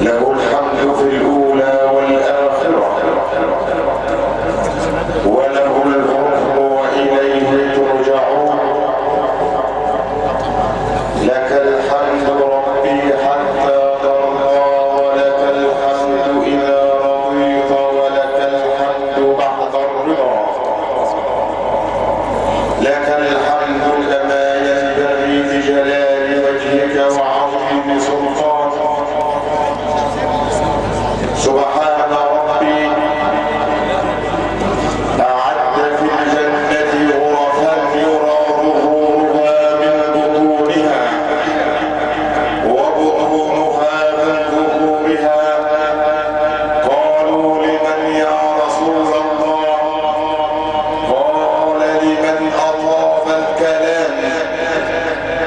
له الحمد في الأولى والآخرة، وله الحكم وإليه ترجعون. لك الحمد ربي حتى ترضى، ولك الحمد إذا رضيت، ولك الحمد بعد الرضا. لك الحمد كما ينبغي لجلال وجهك وعظيم سلطانك. سبحان ربي أعد في الجنة غرفا يرى ظهورها من بطونها وبطونها من ظهورها. قالوا لمن يا رسول الله؟ قال لمن أطاب الكلام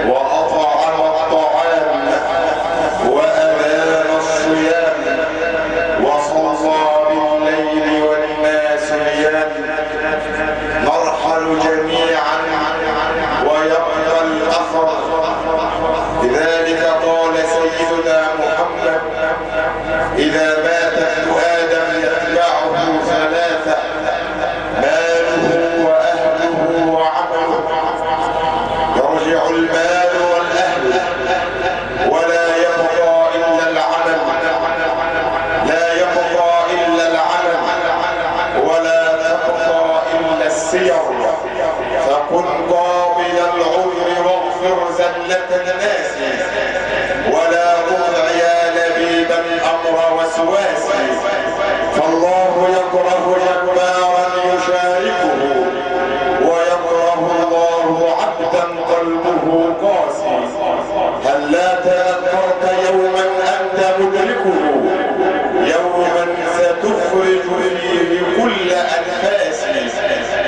وأطعم الطعام وأبان الصيام وصلى بالليل والناس نيام. نرحل جميعا ويبقى الأثر. لذلك قال سيدنا محمد: إذا مات ابن آدم يتبعه ثلاثة: ماله وأهله وعمله. يرجع المال والأهل ولا يبقى إلا العمل، لا يبقى إلا العمل، ولا تبقى إلا السير. فكن قابل العذر واغفر زلة الناس، ولا تطع يا لبيب الأمر وسواسي. فالله يكره جبارا يشاركه، ويكره الله عبدا قلبه قاسي. هلا تذكرت يوما أنت مدركه، يوما ستخرج فيه كل أنفاس،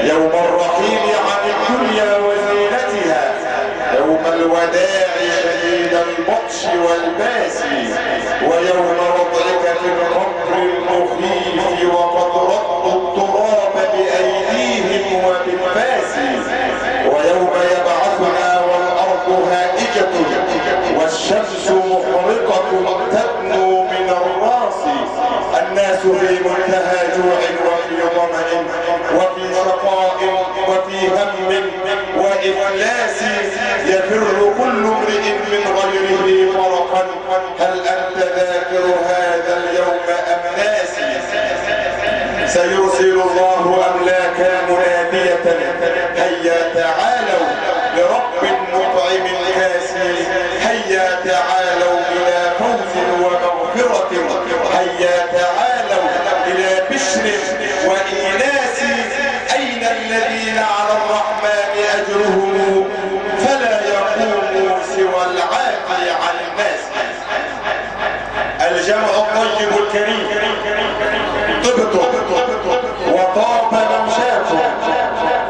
يوم الرحيل عن الدنيا وزينتها، يوم الوداع شديد البطش والباس، ويوم وضعك في القبر المخيف وقد ردوا التراب بأيديهم وبالفاس، ويوم يبعثنا والأرض هائجة والشمس محرقة تدنو من الراس. الناس في منتهى جوع وفي ظمأ وفي شقاء وفي هم وإفلاس، يفر كل امرئ من غيره فرقا. هل أنت ذاكر هذا اليوم أم ناسي؟ سيرسل الله أملاكا منادية: هيا تعالوا لرب مطعم كاسي، هيا تعالوا إلى فوز ومغفرة، هيا تعالوا إلى بشر وإيناس. أين الذين على الرحمن أجرهم؟ فلا يقوم سوى العافي عن الناس. الجمع الطيب الكريم، طبتم وطاب ممشاكم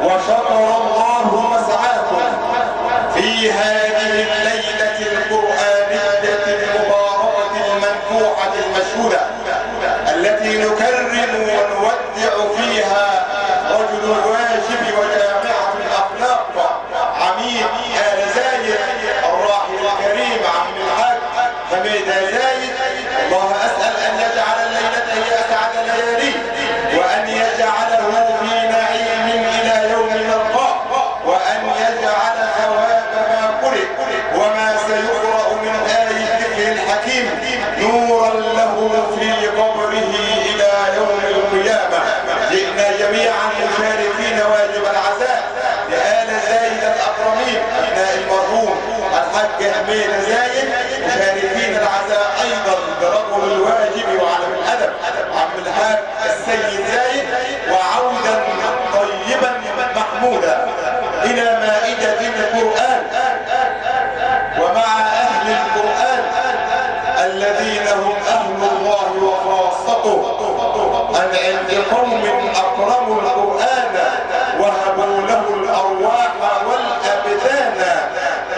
وشكر الله مسعاكم في هذه الليلة القرآنية المباركة المنفوعة المشهودة، التي نكرم ونودع فيها رجل الواجب وجامعة الأخلاق عميد آل زايد الراحل الكريم عم الحاج حميد زايد. الله أسأل أن يجعل الليلة هي أسعد لياليه، وأن يجعله في نعيم إلى يوم نلقاه، وأن يجعل ثواب ما قرئ وما سيقرأ من آي الذكر الحكيم نورا له في قبره إلى يوم القيامة. جئنا جميعا مشاركين واجب العزاء لآل زايد الأكرمين أبناء المرحوم الحاج حميد زايد، مشاركين العزاء أيضا برجل الواجب وعلم الأدب عم الحاج السيد زايد. وعودا طيبا محمودا إلى مائدة القرآن ومع أهل القرآن الذين هم أهل الله وخاصته. أنعم بقوم أكرموا القرآن وهبوا له الأرواح والأبدان،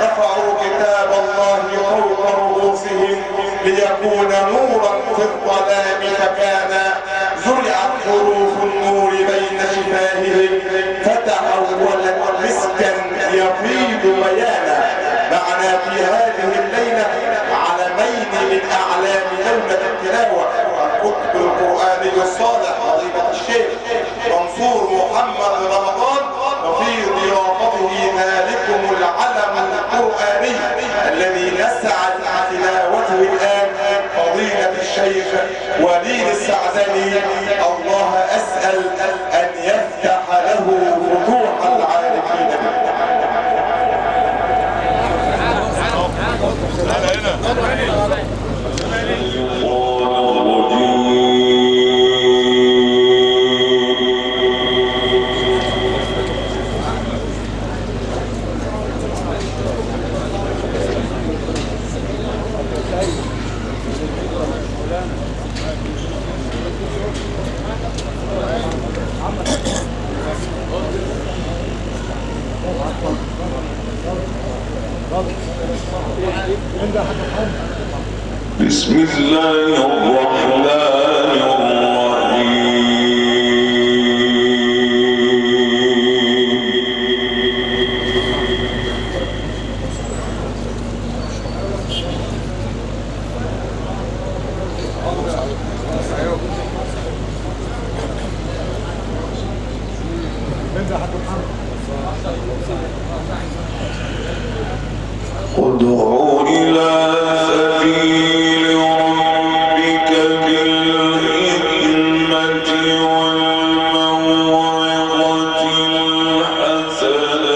رفعوا كتاب الله فوق رؤوسهم ليكون نورا في الظلام، فكان زرعت حروف النور بين شفاههم فتحولت مسكا يفيض بيانا. معنا في هذه الليلة علمين من أعلام دولة التلاوة الكتب القرآني الصالح فضيلة الشيخ منصور محمد رمضان، وفي ضيافته ذلكم العلم القرآني الذي نسعد تلاوته الآن فضيلة الشيخ وليد السعدني. الله أسأل أن يفتح له فتوح العارفين به. بسم الله الرحمن الرحيم. ادعوا إلى سبيل ربك بالحكمة والموعظة الحسنة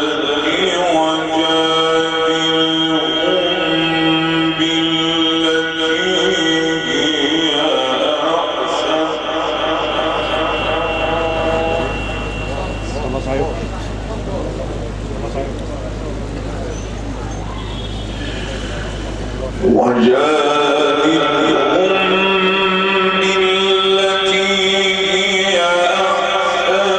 وجادلهم بالتي هي أحسن.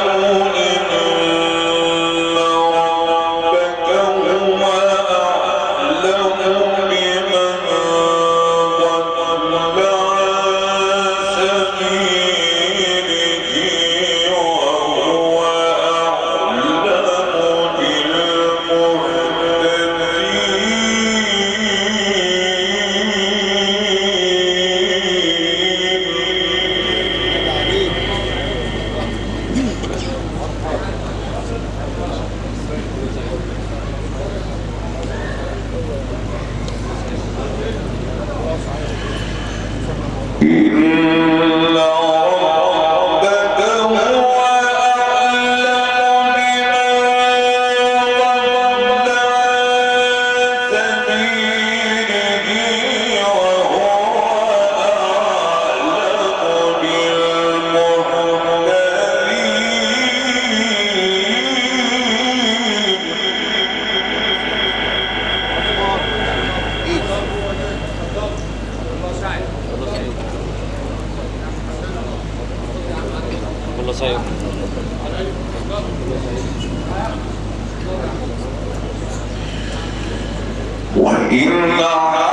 وإن عاقبتم فعاقبوا بمثل ما عوقبتم به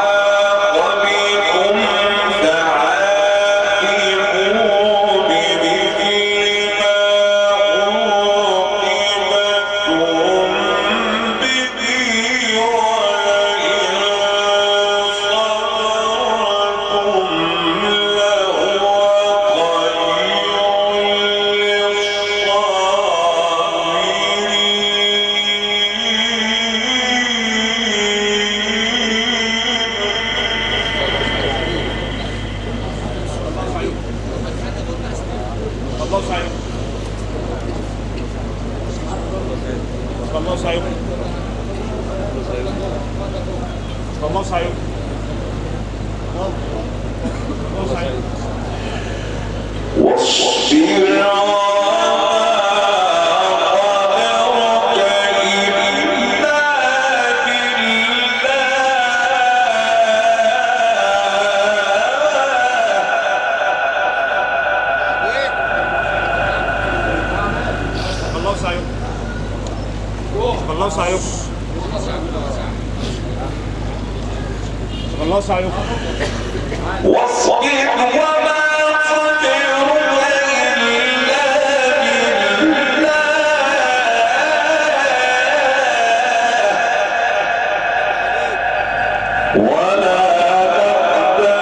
ولئن صبرتم لهو خير واصبر وما صبرك إلا بالله ولا تحزن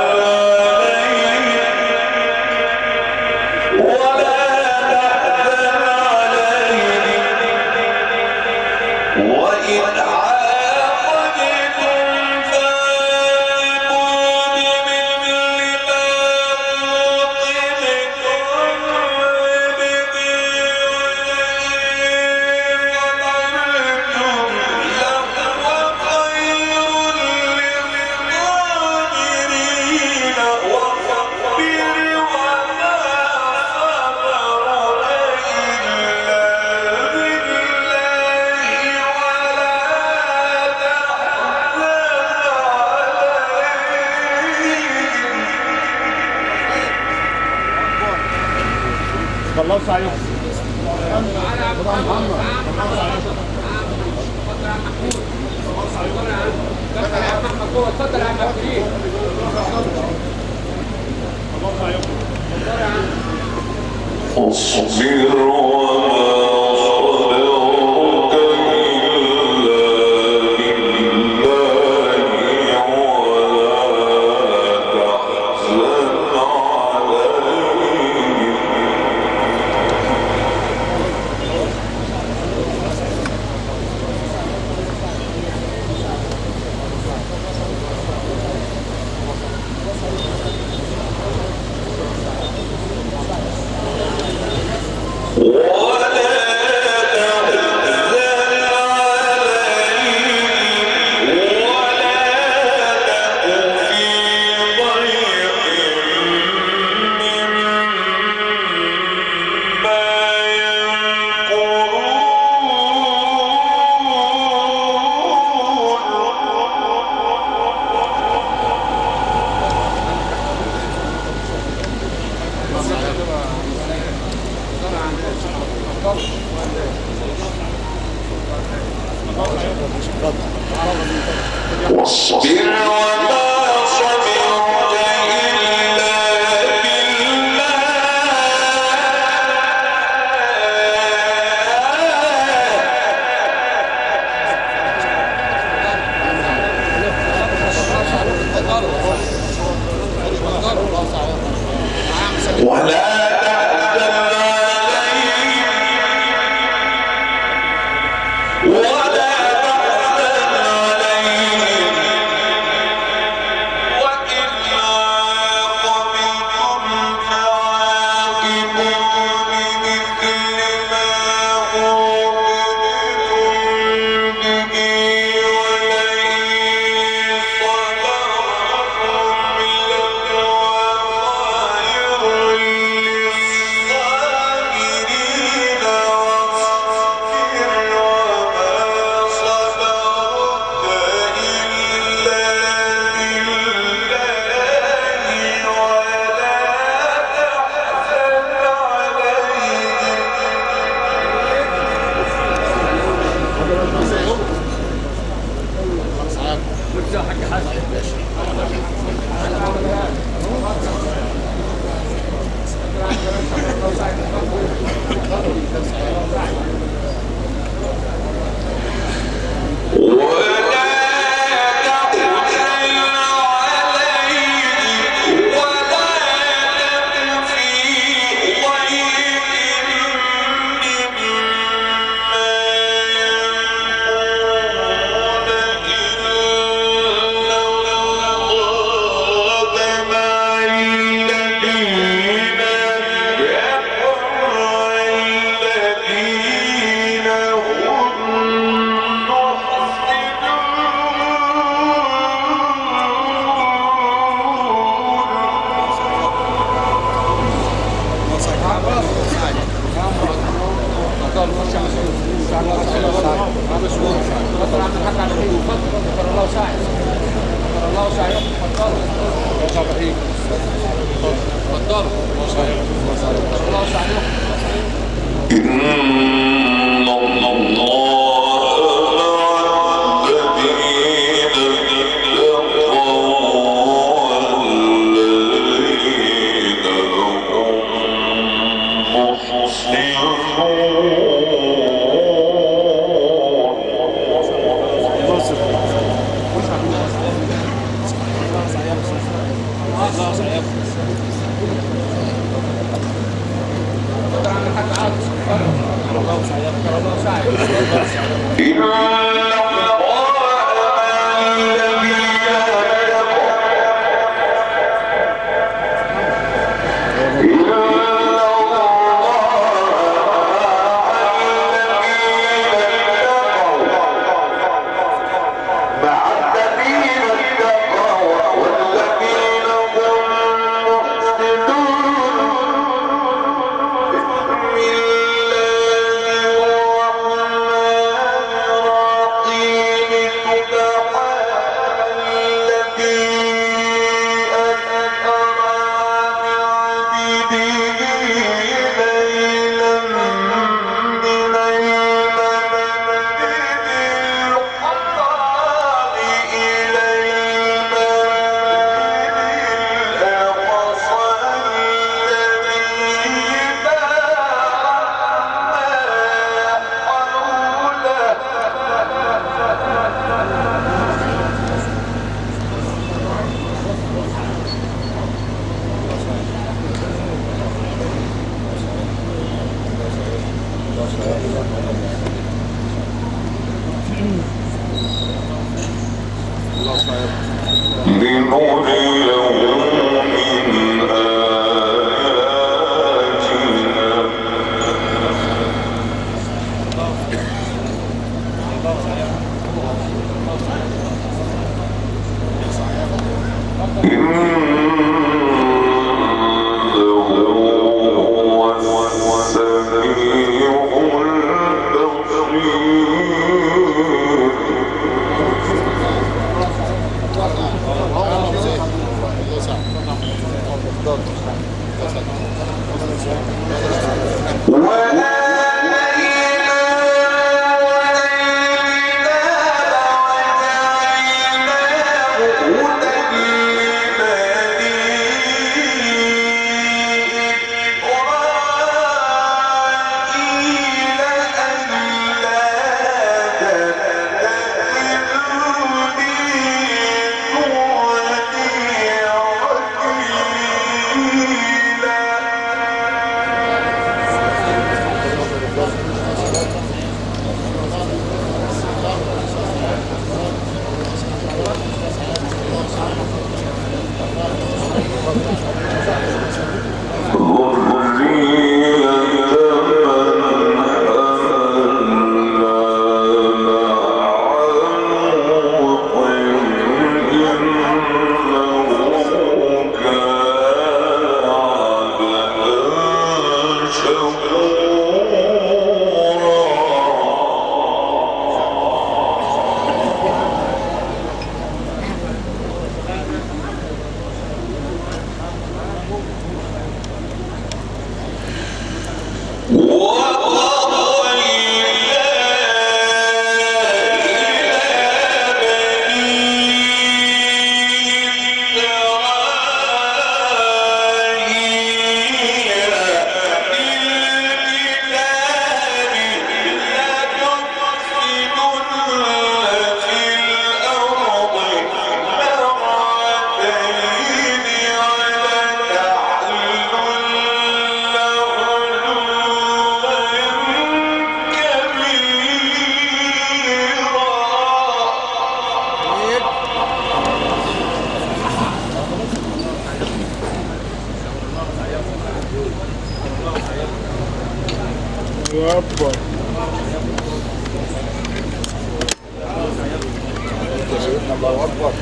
الله سعيكم. اصبر وما صبرك إلا بالله ولا تحزن عليهم واصبر وما صبرك إلا بالله ولا تحزن عليهم ولا إن الله مع الذين اتقوا والذين هم محسنون أكبر. الله أكبر.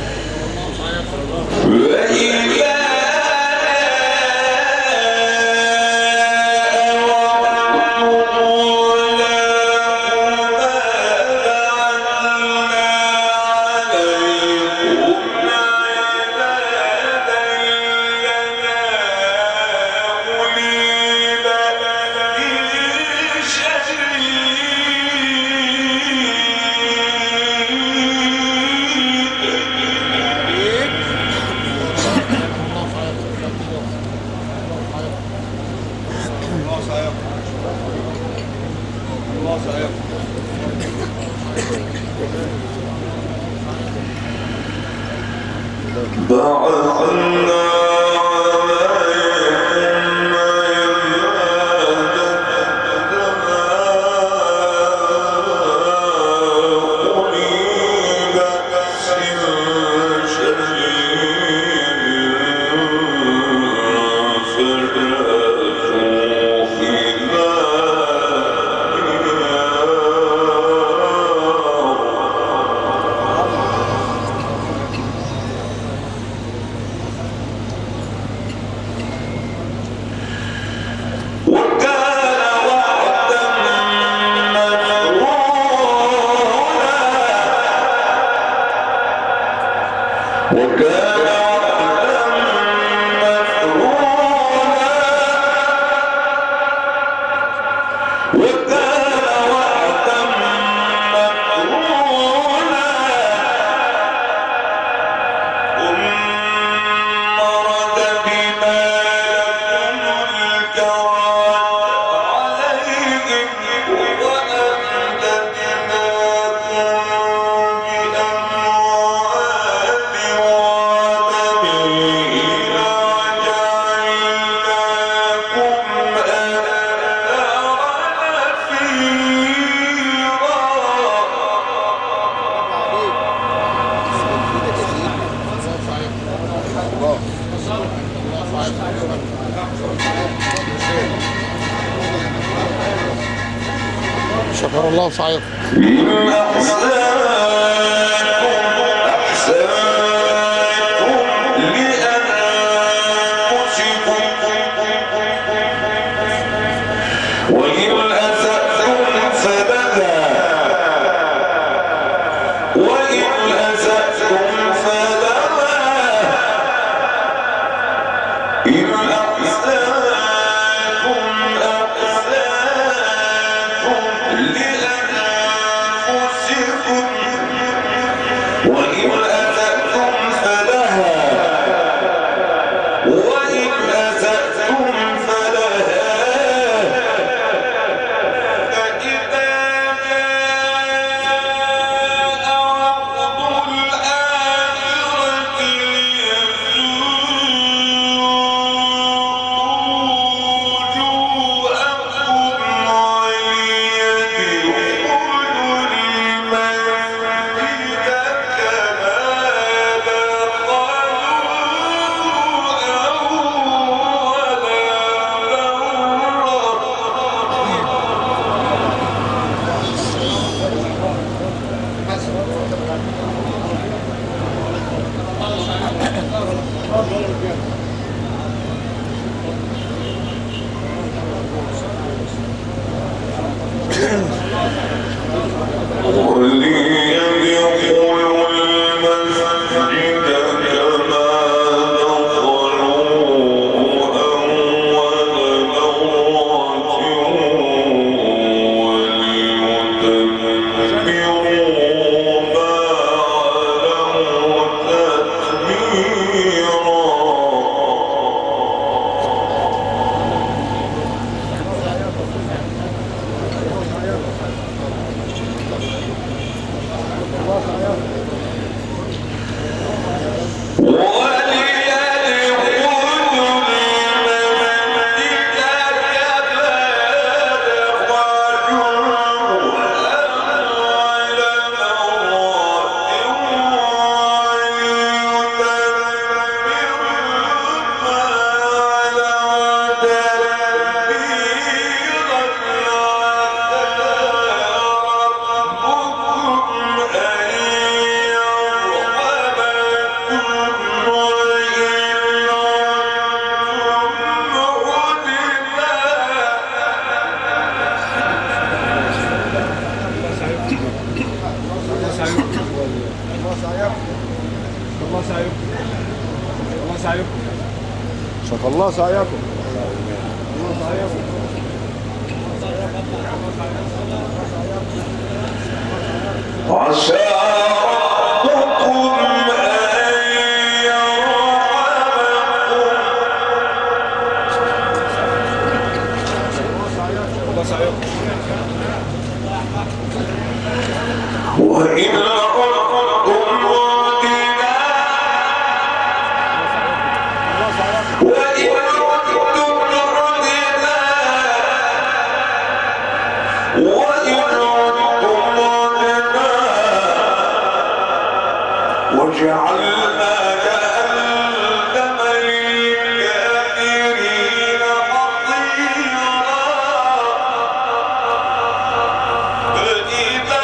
شكر الله سعيكم. إن شكر الله سعيكم. عسى ربكم أن يرحمكم وإن عدتم عدنا وإن عدتم عدنا وإن عدتم عدنا وجعلنا جهنم للكافرين حصيرا فإذا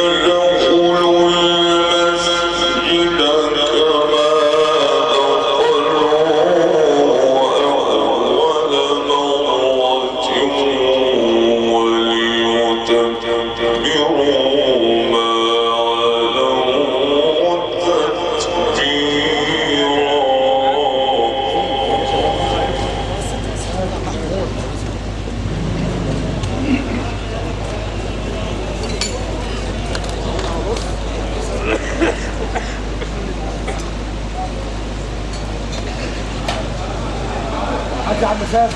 وليدخلوا المسجد كما دخلوه أول مرة وليتبروا ما علوا تتبيرا. حاج عم سام.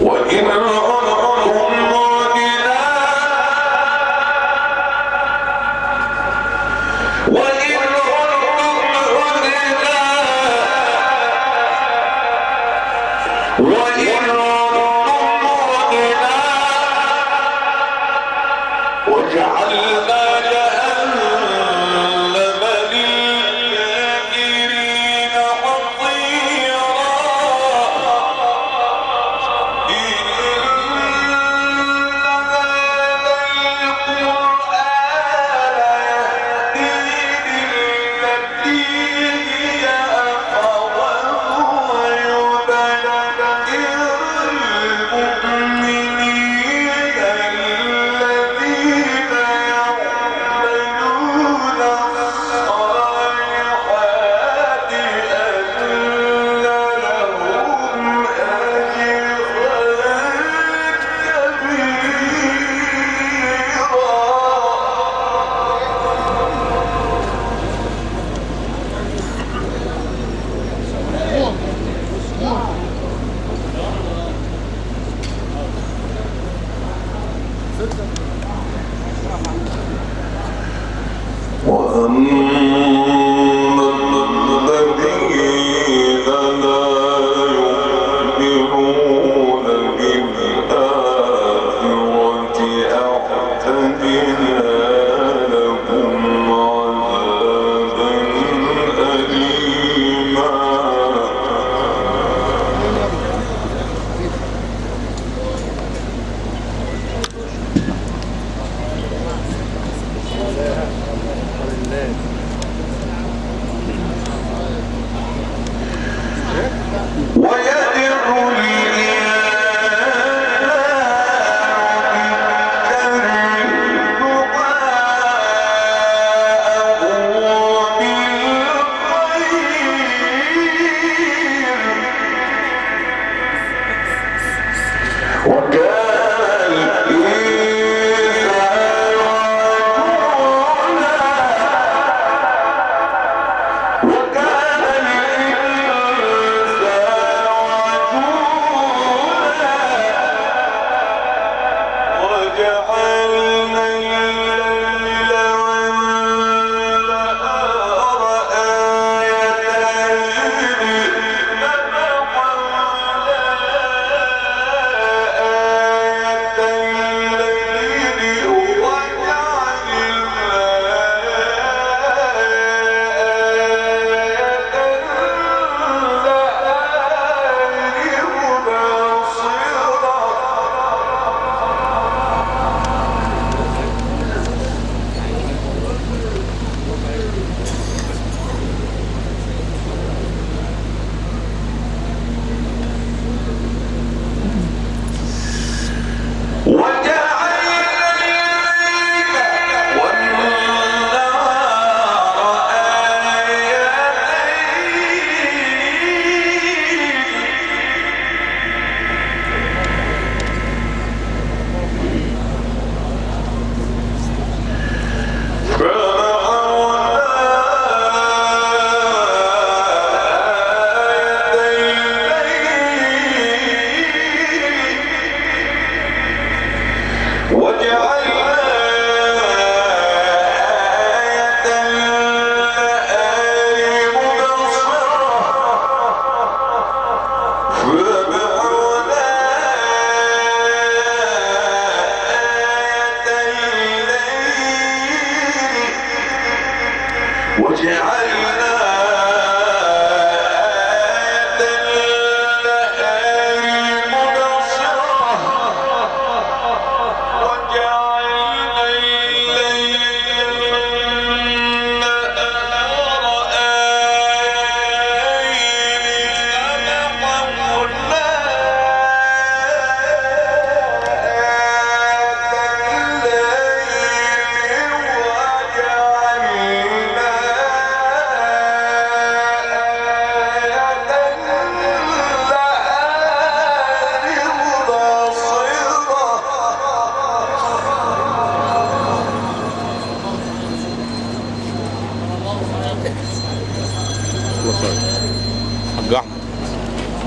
وإن عدتم عدنا وإن عدتم عدنا وإن عدتم عدنا وجعلنا جهنم للكافرين حصيرا.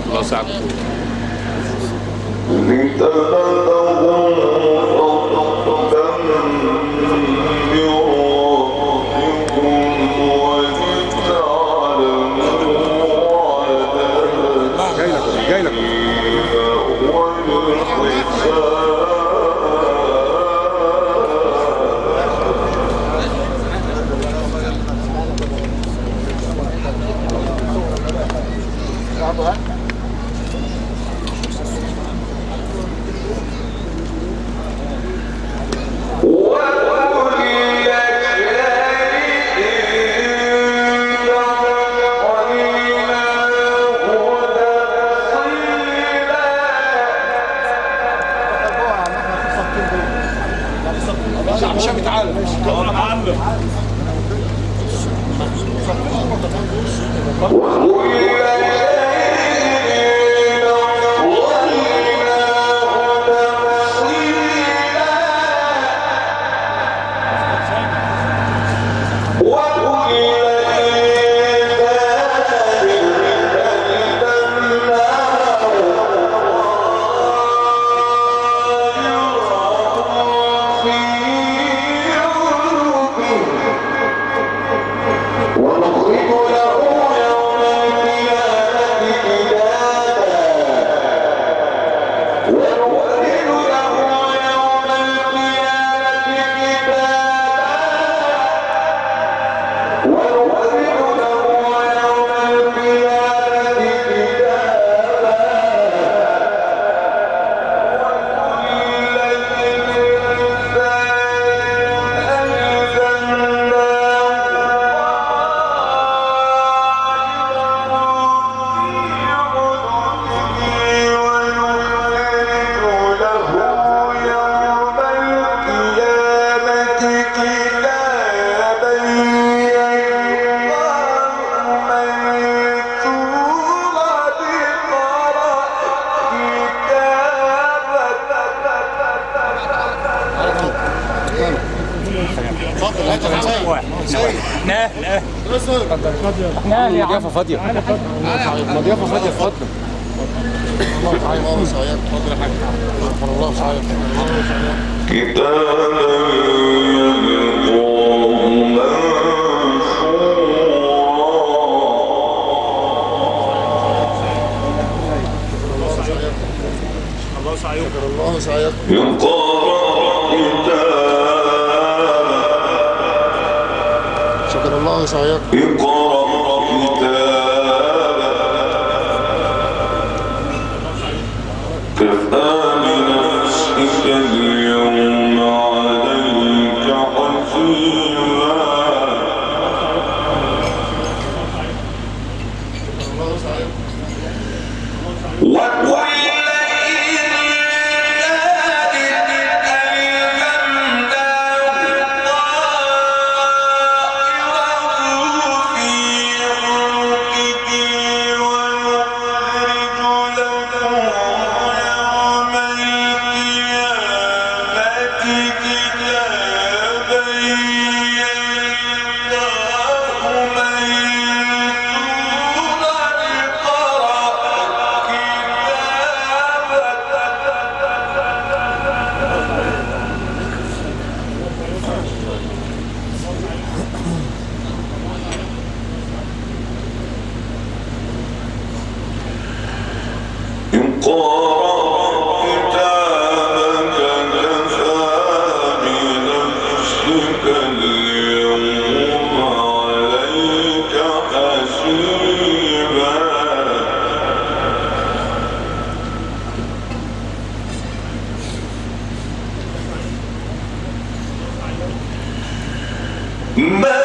الله يساعدك. جاي لك مش هتعلم مضيافة فاضية. مضيافة فاضية اتفضل. الله صحيح اتفضل يا حاج. الله صحيح. الله صحيح. شكر الله صحيح. وما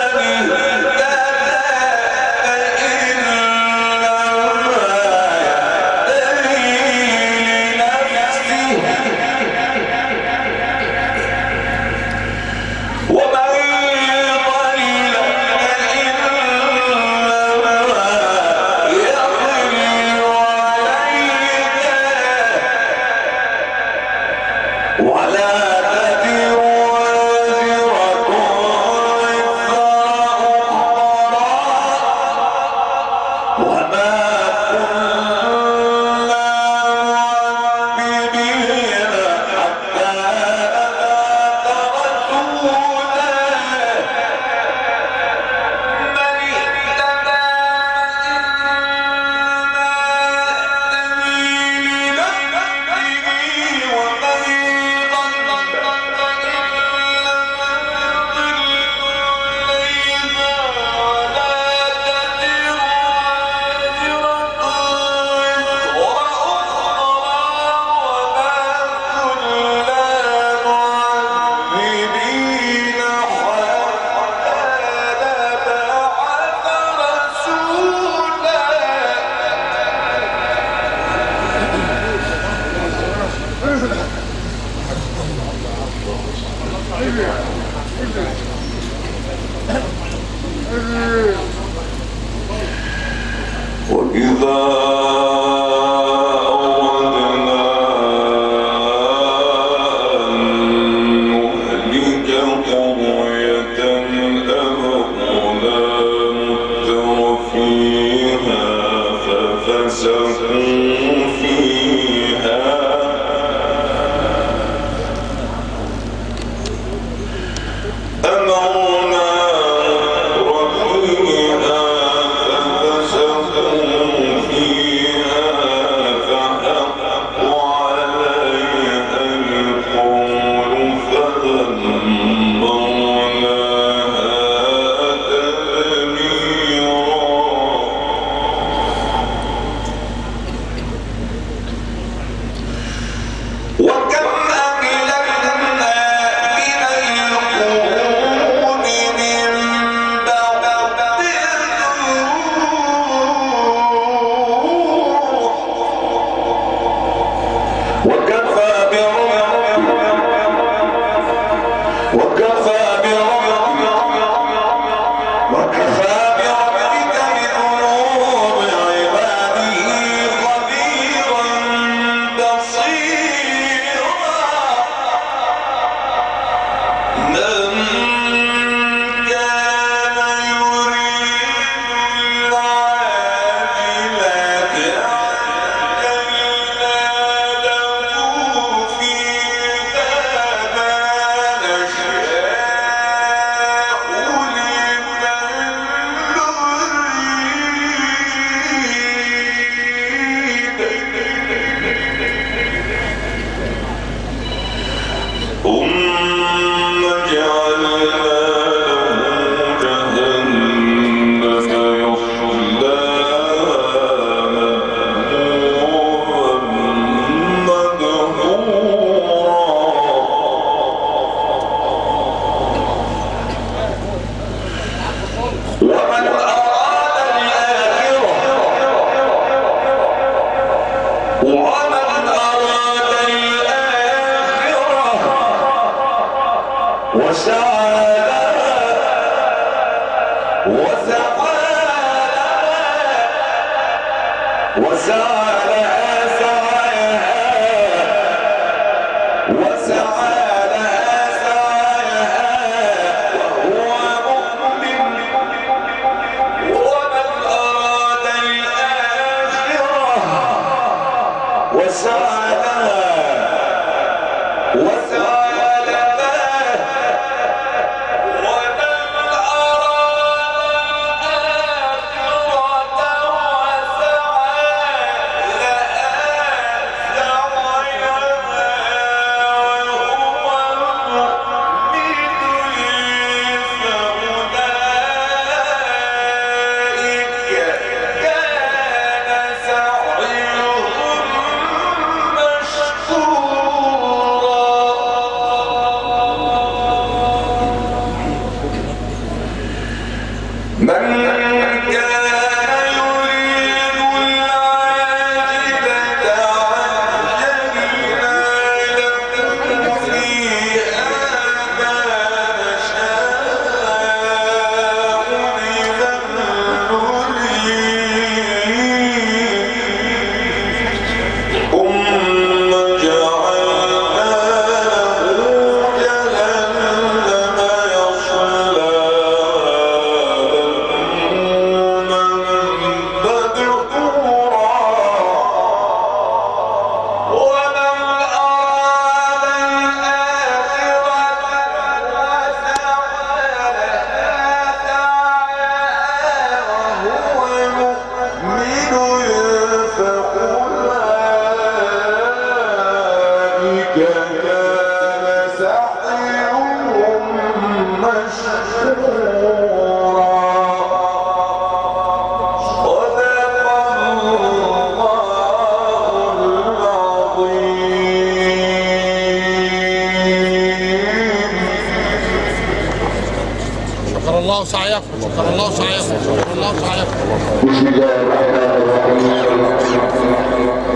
الله سعيكم، شكر الله سعيكم، شكر الله سعيكم. بسم الله الرحمن الرحيم.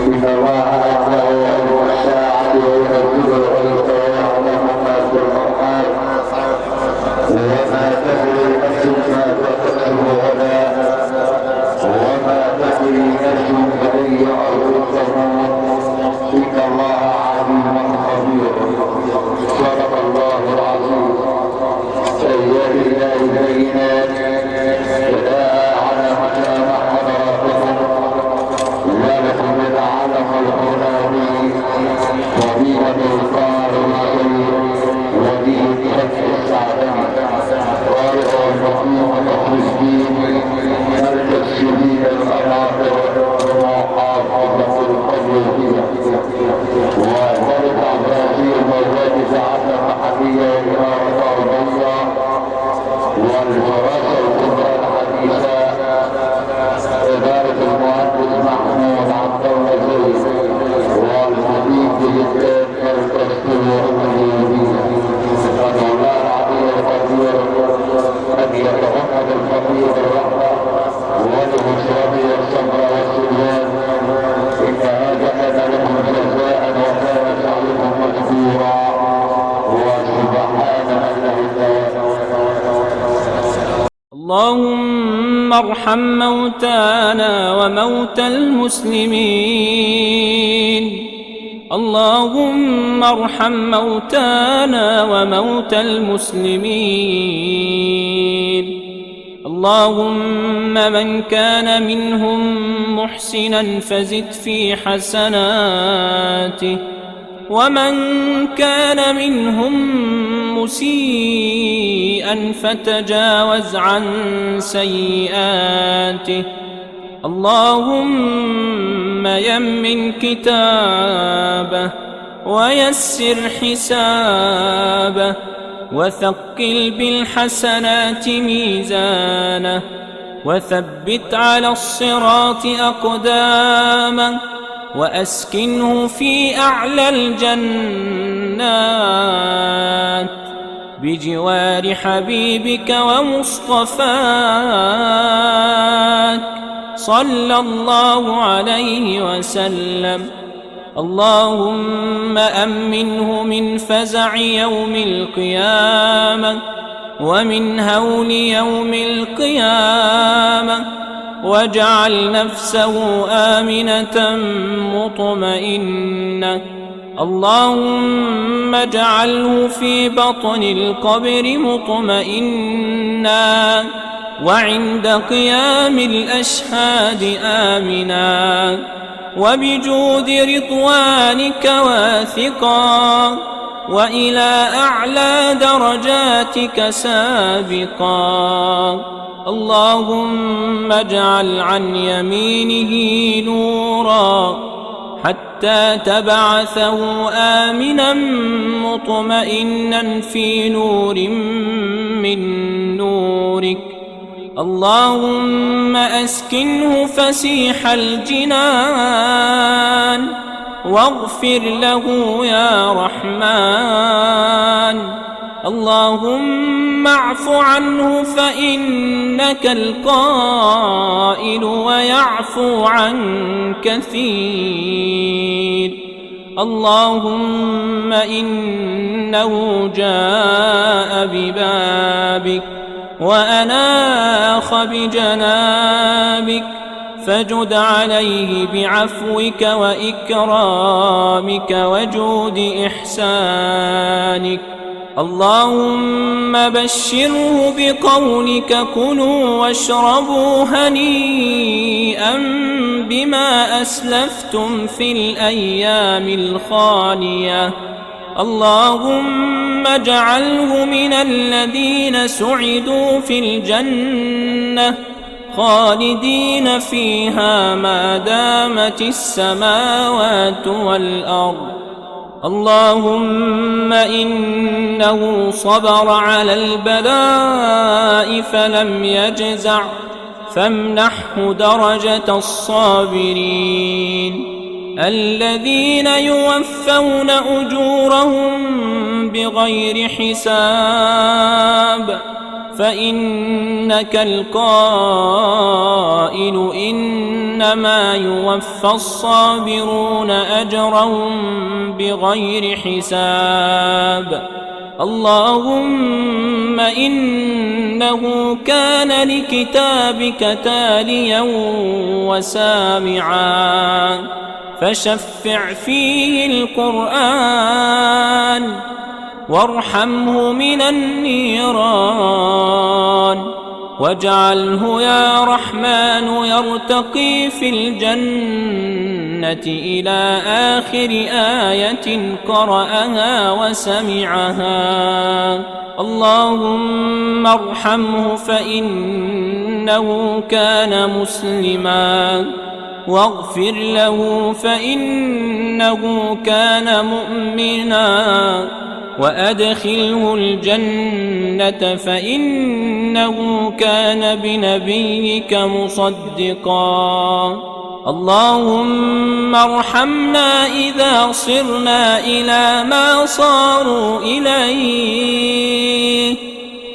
إن الله عنده علم الساعة وينزل الغيث ويعلم ما في الأرحام وما تدري نفس ما تكسب غدا وما تدري نفس بأي أرض تموت إن الله عليم خبير. صدق الله العظيم. سيدنا البينات ولا على متى محمد ربكم ارحم موتانا وموتى المسلمين. اللهم ارحم موتانا وموتى المسلمين. اللهم من كان منهم محسنا فزد في حسناته، ومن كان منهم مسيئا فتجاوز عن سيئاته. اللهم يمن كتابه ويسر حسابه، وثقل بالحسنات ميزانه، وثبت على الصراط أقدامه، وأسكنه في أعلى الجنات بجوار حبيبك ومصطفاك صلى الله عليه وسلم. اللهم أمنه من فزع يوم القيامة ومن هول يوم القيامة، واجعل نفسه آمنة مطمئنة. اللهم اجعله في بطن القبر مطمئنا، وعند قيام الأشهاد آمنا، وبجود رضوانك واثقا، وإلى أعلى درجاتك سابقا. اللهم اجعل عن يمينه نورا حتى تبعثه آمنا مطمئنا في نور من نورك. اللهم أسكنه فسيح الجنان، واغفر له يا رحمن. اللهم اعف عنه فإنك القائل ويعفو عن كثير. اللهم إنه جاء ببابك وأناخ بجنابك، فجد عليه بعفوك وإكرامك وجود إحسانك. اللهم بشره بقولك كلوا واشربوا هنيئا بما أسلفتم في الأيام الخالية. اللهم اجعله من الذين سعدوا في الجنة خالدين فيها ما دامت السماوات والأرض. اللهم إنه صبر على البلاء فلم يجزع، فامنحه درجة الصابرين الذين يوفون أجورهم بغير حساب. فإنك القائل إنما يوفى الصابرون أجرهم بغير حساب. اللهم إنه كان لكتابك تاليا وسامعا، فشفع فيه القرآن وارحمه من النيران، واجعله يا رحمن يرتقي في الجنة إلى آخر آية قرأها وسمعها. اللهم ارحمه فإنه كان مسلما، واغفر له فإنه كان مؤمنا، وأدخله الجنة فإنه كان بنبيك مصدقا. اللهم ارحمنا إذا صرنا إلى ما صاروا إليه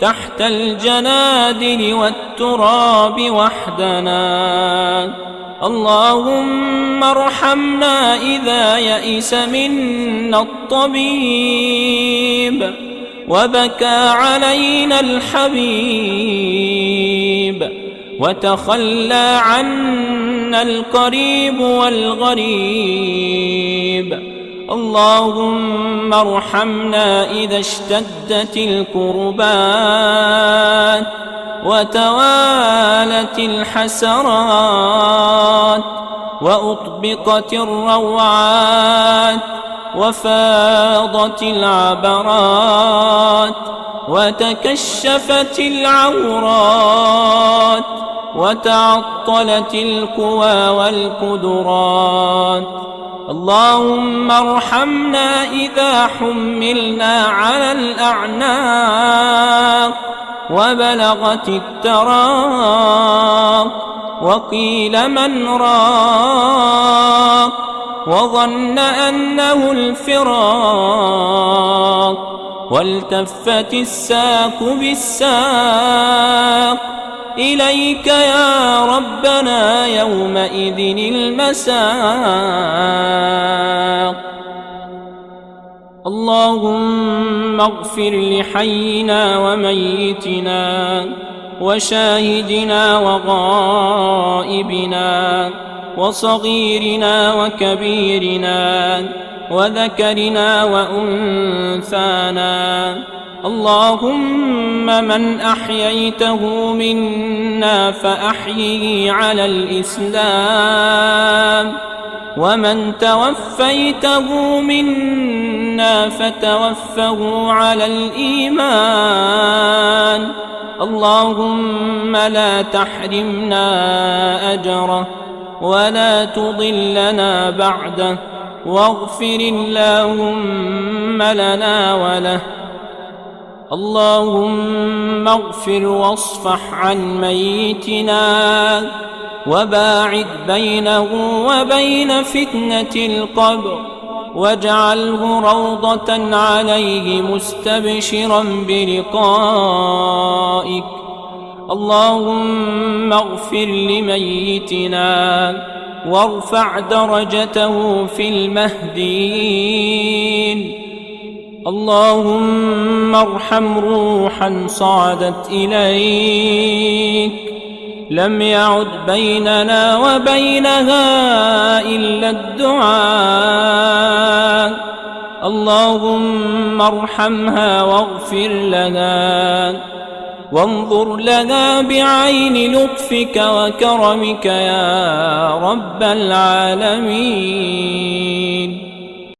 تحت الجنادل والتراب وحدنا. اللهم ارحمنا إذا يئس منا الطبيب وبكى علينا الحبيب. وتخلى عنا القريب والغريب. اللهم ارحمنا إذا اشتدت الكربات وتوالت الحسرات وأطبقت الروعات وفاضت العبرات وتكشفت العورات وتعطلت القوى والقدرات. اللهم ارحمنا إذا حملنا على الأعناق وبلغت التراق وقيل من راق وظن أنه الفراق والتفت الساق بالساق إليك يا ربنا يومئذ المساق. اللهم اغفر لحينا وميتنا وشاهدنا وغائبنا وصغيرنا وكبيرنا وذكرنا وأنثانا. اللهم من أحييته منا فأحيه على الإسلام ومن توفيته منا فتوفه على الإيمان. اللهم لا تحرمنا أجره ولا تضلنا بعده واغفر اللهم لنا وله. اللهم اغفر واصفح عن ميتنا وباعد بينه وبين فتنة القبر واجعله روضة عليه مستبشرا بلقائك. اللهم اغفر لميتنا وارفع درجته في المهديين. اللهم ارحم روحا صعدت إليك لم يعد بيننا وبينها إلا الدعاء. اللهم ارحمها واغفر لها وانظر لنا بعين لطفك وكرمك يا رب العالمين.